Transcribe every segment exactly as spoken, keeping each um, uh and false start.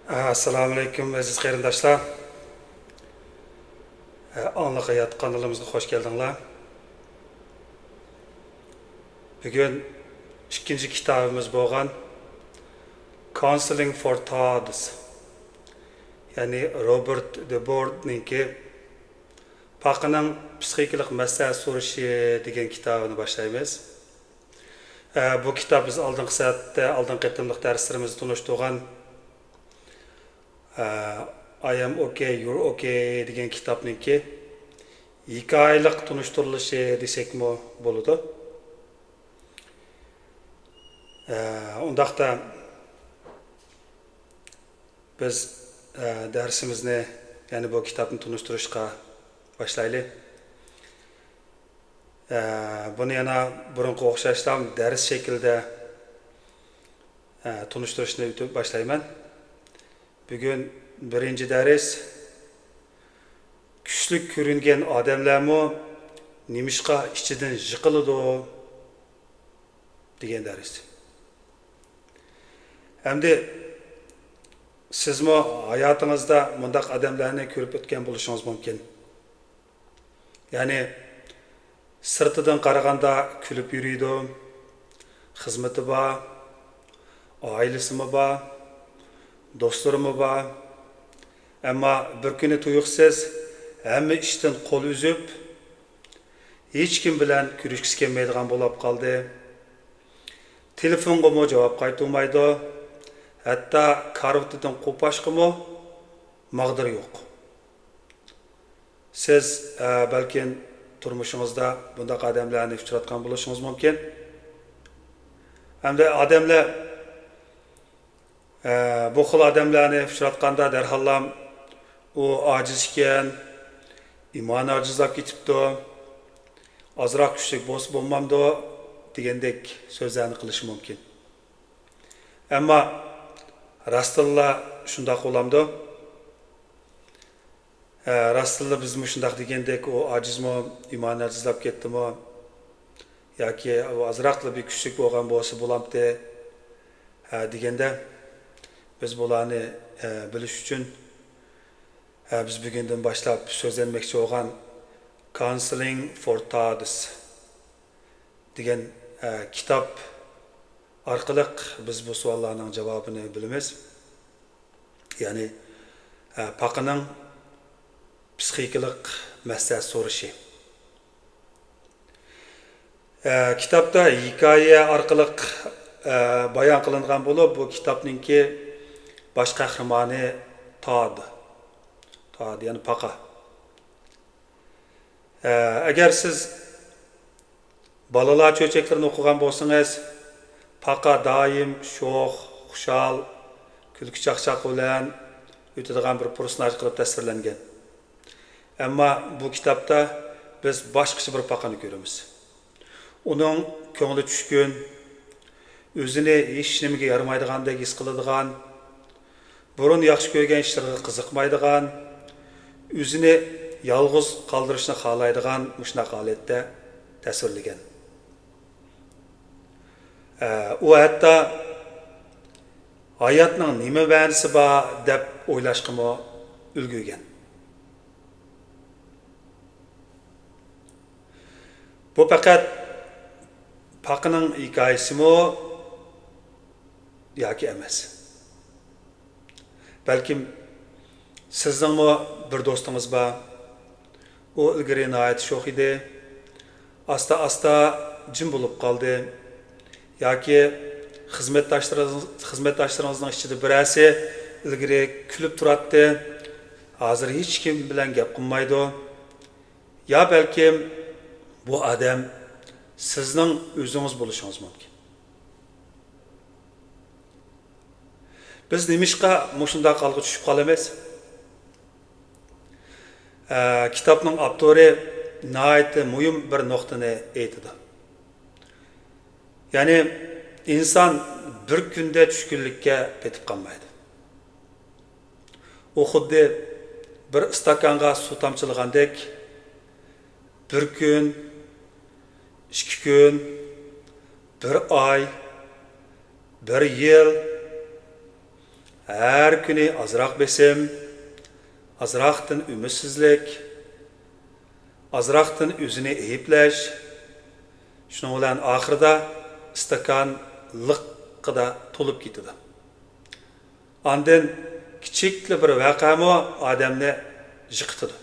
ئەسسالامۇئەلەيكۇم، ئەزىز قېرىنداشلار. ئاڭلىق ھايات قانىلىمىزغا خوش كەلدىڭلار. بۈگۈن ئىككىنچى كىتابىمىز بولغان Counseling for Thoughts، يەنى روبېرت دېبوردنىڭكى پاقىنىڭ پسىخىكىلىق مەسلىھەت سورىشى دېگەن كىتابىنى باشلايمىز. ئە، بۇ كىتاب بىز ئالدىنقى سەتتە، ئالدىنقى قېتىملىق دەرسلىرىمىزدە تونۇشتۇرغان، ئە، I am okay, you're okay دېگەن كىتابنىڭكى ھېكايىلىق تونۇشتۇرۇلۇشى دېسەكمۇ بولىدۇ. ئە، ئۇنداقتا بىز، ئە، دەرسىمىزنى، يەنى بۇ كىتابنى تونۇشتۇرۇشقا باشلايلى. ئە، بۇنى يەنە بۇرۇنقىغا ئوخشاشلا دەرس شەكلىدە، ئە، تونۇشتۇرۇشنى ئۆتۈپ باشلايمەن. بۈگۈن بىرىنچى دەرس، كۈچلۈك كۆرۈنگەن ئادەملەرمۇ نېمىشقا ئىچىدىن يىقىلىدۇ؟ دېگەن دەرس. ئەمدى سىزمۇ ھاياتىڭىزدا مۇنداق ئادەملەرنى كۆرۈپ ئۆتكەن بولۇشىڭىز مۇمكىن. يەنى سىرتىدىن قارىغاندا كۈلۈپ يۈرىدۇ، خىزمىتى بار، ئائىلىسىمۇ بار، دوستلىرىمۇ بار. ئەمما بىر كۈنى تۇيۇقسىز ھەممە ئىشتىن قول ئۈزۈپ، ھېچكىم بىلەن كۆرۈشكۈسى كەلمەيدىغان بولۇپ قالدى. تېلېفونغىمۇ جاۋاب قايتۇرمايدۇ. ھەتتا كارىۋىتىدىن قوپاشقىمۇ ماغدۇرى يوق. سىز، ئە، بەلكىم تۇرمۇشىڭىزدا بۇنداق ئادەملەرنى ئۇچراتقان بولۇشىڭىز مۇمكىن. ئەمدى ئادەملەر، ئە، بۇ خىل ئادەملەرنى ئۇچراتقاندا دەرھاللا «ئۇ ئاجىز ئىكەن، ئىمانى ئاجىزلاپ كېتىپتۇ، ئازراق كۈچلۈك بولسا بولمامدۇ؟» دېگەندەك سۆزلەرنى قىلىشى مۇمكىن. ئەمما راستتىنلا شۇنداق بولامدۇ؟ ھە، راستتىنلا بىز مۇشۇنداق دېگەندەك، ئۇ ئاجىزمۇ، ئىمانى ئاجىزلاپ كەتتىمۇ؟ ياكى ئۇ ئازراقلا بىر كۈچلۈك بولغان بولسا بولامتى؟ ھە، دېگەندە، بىز بۇلارنى، ھە، بىلىش ئۈچۈن، ھە، بىز بۈگۈندىن باشلاپ سۆزلەنمەكچى بولغان Counseling for Thoughts دېگەن، ھە، كىتاب ئارقىلىق بىز بۇ سوئاللارنىڭ جاۋابىنى بىلىمىز. يەنى، ئە، پاقىنىڭ پسىخىكىلىق مەسلىھەت سورىشى. ئە، كىتابتا ھېكايە ئارقىلىق، ئە، بايان قىلىنغان بولۇپ، بۇ كىتابنىڭكى باش قەھرىمانى تاد. تاد، يەنى پاقا. ئە، ئەگەر سىز بالىلار چۆچەكلىرىنى ئوقۇغان بولسىڭىز، پاقا دائىم شوخ، خۇشال، كۈلكە-چاقچاق بىلەن ئۆتىدىغان بىر پېرسوناژ قىلىپ تەسۋىرلەنگەن. ئەمما بۇ كىتابتا بىز باشقىچە بىر پاقىنى كۆرىمىز. ئۇنىڭ كۆڭلى چۈشكۈن، ئۆزىنى ھېچنېمىگە يارىمايدىغاندەك ھېس قىلىدىغان، بۇرۇن ياخشى كۆرگەن ئىشلىرىغا قىزىقمايدىغان، ئۆزىنى يالغۇز قالدۇرۇشنى خالايدىغان مۇشۇنداق ھالەتتە تەسۋىرلىگەن. ئە، ئۇ ھەتتا «ھاياتنىڭ نېمە مەنىسى بار؟» دەپ ئويلاشقىمۇ ئۈلگۈرگەن. بۇ پەقەت پاقىنىڭ ھېكايىسىمۇ ياكى ئەمەس؟ بەلكىم سىزنىڭمۇ بىر دوستىڭىز بار. ئۇ ئىلگىرى ناھايىتى شوخ ئىدى. ئاستا-ئاستا جىم بولۇپ قالدى. ياكى خىزمەتداشلىرىڭىز-، خىزمەتداشلىرىڭىزنىڭ ئىچىدە بىرەرسى ئىلگىرى كۈلۈپ تۇراتتى. ھازىر ھېچكىم بىلەن گەپ قىلمايدۇ. يا بەلكىم بۇ ئادەم سىزنىڭ ئۆزىڭىز بولۇشىڭىز مۇمكىن. بىز نېمىشقا مۇشۇنداق ھالغا چۈشۈپ قالىمىز؟ ئە، كىتابنىڭ ئاپتورى ناھايىتى مۇھىم بىر نۇقتىنى ئېيتىدۇ. يەنى ئىنسان بىر كۈندە چۈشكۈنلۈككە پېتىپ قالمايدۇ. ئۇ خۇددى بىر ئىستاكانغا سۇ تامچىلىغاندەك، بىر كۈن، ئىككى كۈن، بىر ئاي، بىر يىل، ھە، ھەر كۈنى ئازراق بېسىم، ئازراقتىن ئۈمىدسىزلىك، ئازراقتىن ئۆزىنى ئەيىبلەش، شۇنىڭ بىلەن ئاخىرىدا ئىستاكان لىققىدە تولۇپ كېتىدۇ. ئاندىن كىچىكلا بىر ۋەقەمۇ ئادەمنى يىقىتىدۇ.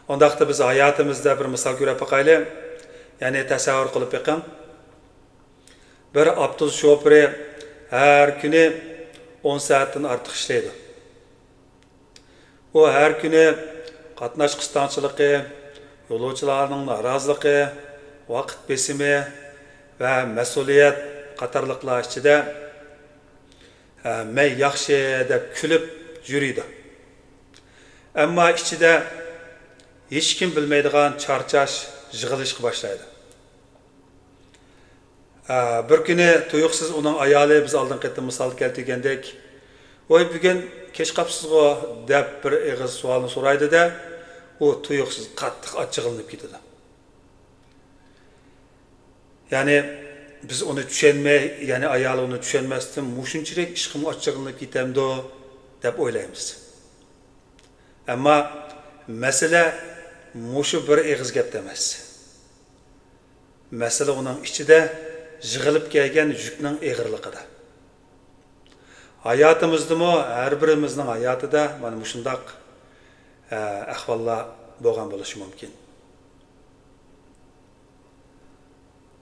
ئۇنداقتا بىز ھاياتىمىزدا بىر مىسال كۆرۈپ باقايلى. يەنى تەسەۋۋۇر قىلىپ بېقىڭ. بىر ئاپتوبۇس شوپۇرى ھەر كۈنى ئون سائەتتىن ئارتۇق ئىشلەيدۇ. ئۇ ھەر كۈنى قاتناش قىستاڭچىلىقى، يولۇچىلارنىڭ نارازىلىقى، ۋاقىت بېسىمى ۋە مەسئۇلىيەت قاتارلىقلار ئىچىدە، ھە، مەن ياخشى دەپ كۈلۈپ يۈرىدۇ. ئەمما ئىچىدە ھېچكىم بىلمەيدىغان چارچاش يىغىلىشقا باشلايدۇ. ھە، بىر كۈنى تۇيۇقسىز ئۇنىڭ ئايالى، بىز ئالدىنقى قېتىم مىسالدا كەلتۈرگەندەك، ۋاي، بۈگۈن كەچ قاپسىزغۇ دەپ بىر ئېغىز سوئالنى سورايدۇ-دە، ئۇ تۇيۇقسىز قاتتىق ئاچچىقلىنىپ كېتىدۇ. يەنى بىز ئۇنى چۈشەنمەي، يەنى ئايالى ئۇنى چۈشەنمەستىن، مۇشۇنچىلىك ئىشقىمۇ ئاچچىقلىنىپ كېتەمدۇ دەپ ئويلايمىز. ئەمما مەسىلە مۇشۇ بىر ئېغىز گەپتە ئەمەس. مەسىلە ئۇنىڭ ئىچىدە يىغىلىپ كەلگەن يۈكنىڭ ئېغىرلىقىدا. ھاياتىمىزدىمۇ، ھەر بىرىمىزنىڭ ھاياتىدا مانا مۇشۇنداق، ئە، ئەھۋاللار بولغان بولۇشى مۇمكىن.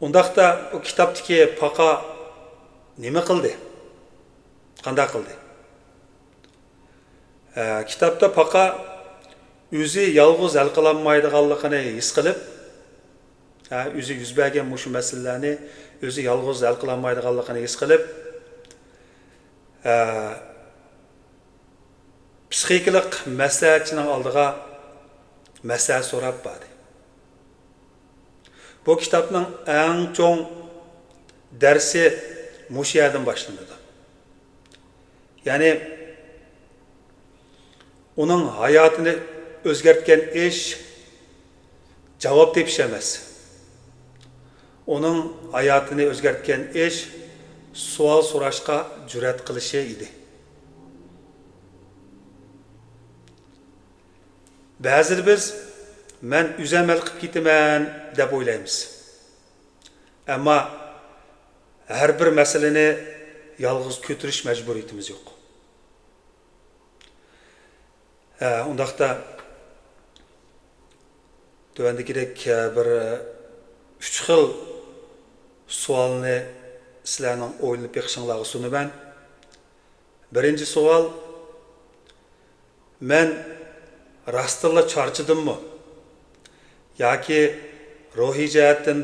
ئۇنداقتا بۇ كىتابتىكى پاقا نېمە قىلدى؟ قانداق قىلدى؟ ئە، كىتابتا پاقا ئۆزى يالغۇز ھەل قىلالمايدىغانلىقىنى ھېس قىلىپ، ئە، ئۆزى يۈز بەرگەن مۇشۇ مەسىلىلەرنى ئۆزى يالغۇز ھەل قىلالمايدىغانلىقىنى ھېس قىلىپ، ئە، پسىخىكىلىق مەسلىھەتچىنىڭ ئالدىغا مەسلىھەت سوراپ باردى. بۇ كىتابنىڭ ئەڭ چوڭ دەرسى مۇشۇ يەردىن باشلىنىدۇ. يەنى ئۇنىڭ ھاياتىنى ئۆزگەرتكەن ئىش جاۋاب تېپىش ئەمەس. ئۇنىڭ ھاياتىنى ئۆزگەرتكەن ئىش سوئال سوراشقا جۈرئەت قىلىشى ئىدى. بەزىدە بىز، «مەن ئۆزۈم ھەل قىلىپ كېتىمەن» دەپ ئويلايمىز. ئەمما ھەر بىر مەسىلىنى يالغۇز كۆتۈرۈش مەجبۇرىيىتىمىز يوق. ھە، ئۇنداقتا تۆۋەندىكىدەك، ھە، بىر، ئۈچ خىل سوئالنى سىلەرنىڭ ئويلىنىپ بېقىشىڭلارغا سۇنىمەن. بىرىنچى سوئال، مەن راستتىنلا چارچىدىممۇ ياكى روھىي جەھەتتىن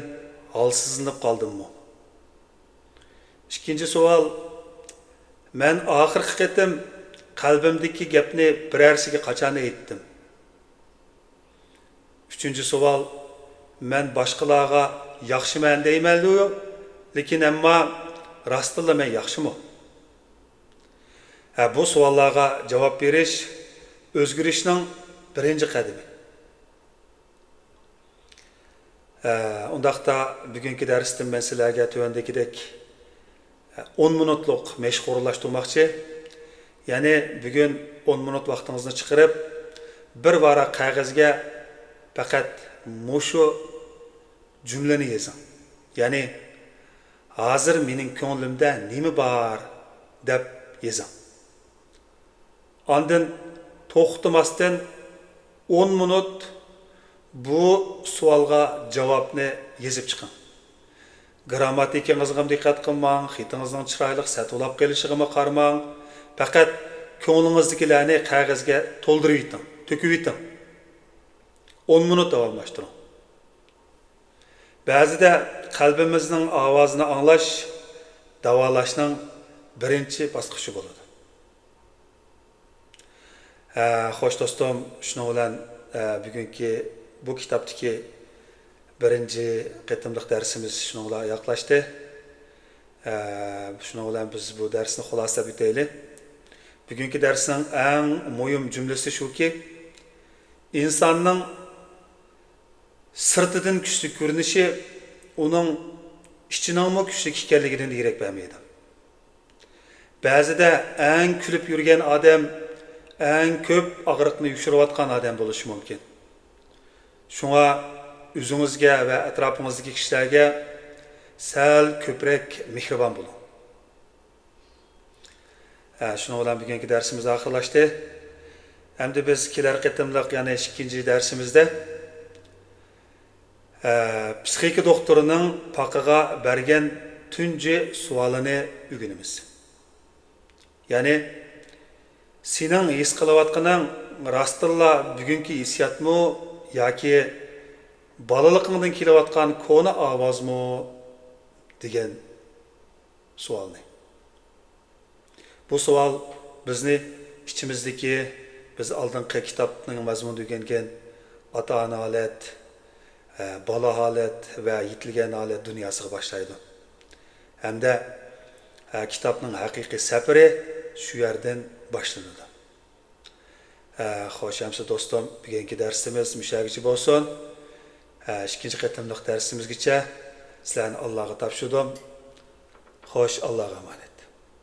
ھالسىزلىنىپ قالدىممۇ؟ ئىككىنچى سوئال، مەن ئاخىرقى قېتىم قەلبىمدىكى گەپنى بىرەرسىگە قاچان ئېيتتىم؟ ئۈچىنچى سوئال، مەن باشقىلارغا ياخشىمەن دەيمەنلۇ، لېكىن ئەمما راستتىنلا مەن ياخشىمۇ؟ ھە، بۇ سوئاللارغا جاۋاب بېرىش ئۆزگىرىشنىڭ بىرىنچى قەدىمى. ھە، ئۇنداقتا بۈگۈنكى دەرستىن مەن سىلەرگە تۆۋەندىكىدەك، ھە، ئون مىنۇتلۇق مەشىق ئورۇنلاشتۇرماقچى. يەنى بۈگۈن ئون مىنۇت ۋاقتىڭىزنى چىقىرىپ، بىر ۋاراق قەغەزگە پەقەت مۇشۇ جۈملىنى يېزىڭ. يەنى، «ھازىر مېنىڭ كۆڭلۈمدە نېمە بار؟» دەپ يېزىڭ. ئاندىن توختىماستىن ئون مىنۇت بۇ سوئالغا جاۋابنى يېزىپ چىقىڭ. گىرامماتىكىڭىزغىمۇ دىققەت قىلماڭ، خېتىڭىزنىڭ چىرايلىق سەتۇلاپ قېلىشىغىمۇ قارىماڭ. پەقەت كۆڭلىڭىزدىكىلەرنى قەغەزگە تولدۇرۇۋېتىڭ، تۆكۈۋېتىڭ. ئون مىنۇت داۋاملاشتۇرۇڭ. بەزىدە قەلبىمىزنىڭ ئاۋازىنى ئاڭلاش داۋالاشنىڭ بىرىنچى باسقۇچى بولىدۇ. ھە، خوش دوستۇم، شۇنىڭ بىلەن، ھە، بۈگۈنكى بۇ كىتابتىكى بىرىنچى قېتىملىق دەرسىمىز شۇنىڭ بىلەن ئاياغلاشتى. ھە، شۇنىڭ بىلەن بىز بۇ دەرسنى خۇلاسىلەپ ئۆتەيلى. بۈگۈنكى دەرسنىڭ ئەڭ مۇھىم جۈملىسى شۇكى، ئىنساننىڭ سىرتىدىن كۈچلۈك كۆرۈنۈشى ئۇنىڭ ئىچىنىڭمۇ كۈچلۈك ئىكەنلىكىدىن دېرەك بەرمەيدۇ. بەزىدە ئەڭ كۈلۈپ يۈرگەن ئادەم ئەڭ كۆپ ئاغرىقنى يوشۇرۇۋاتقان ئادەم بولۇشى مۇمكىن. شۇڭا ئۆزىڭىزگە ۋە ئەتراپىڭىزدىكى كىشىلەرگە سەل كۆپرەك مېھرىبان بولۇڭ. ھە، شۇنىڭ بىلەن بۈگۈنكى دەرسىمىز ئاخىرلاشتى. ئەمدى بىز كېلەر قېتىملىق، يەنى ئىككىنچى دەرسىمىزدە، ھە، پسىخىكا دوختۇرىنىڭ پاقىغا بەرگەن تۇنجى سوئالىنى ئۆگىنىمىز. يەنى، سېنىڭ ھېس قىلىۋاتقىنىڭ راستتىنلا بۈگۈنكى ھېسسىياتمۇ ياكى بالىلىقىڭدىن كېلىۋاتقان كونا ئاۋازمۇ؟ دېگەن سوئالنى. بۇ سوئال بىزنى ئىچىمىزدىكى، بىز ئالدىنقى كىتابنىڭ مەزمۇنىدا ئۆگەنگەن ئاتا-ئانا ھالەت، بالا ھالەت ۋە يېتىلگەن ھالەت دۇنياسىغا باشلايدۇ. ھەمدە كىتابنىڭ ھەقىقىي سەپىرى شۇ يەردىن باشلىنىدۇ. خوش، ئەمسە دوستۇم، بۈگۈنكى دەرسىمىز مۇشۇ يەرگىچە بولسۇن. ئىككىنچى قېتىملىق دەرسىمىزگىچە سىلەرنى ئاللاغا تاپشۇردۇم. خوش، ئاللاغا ئامانەت.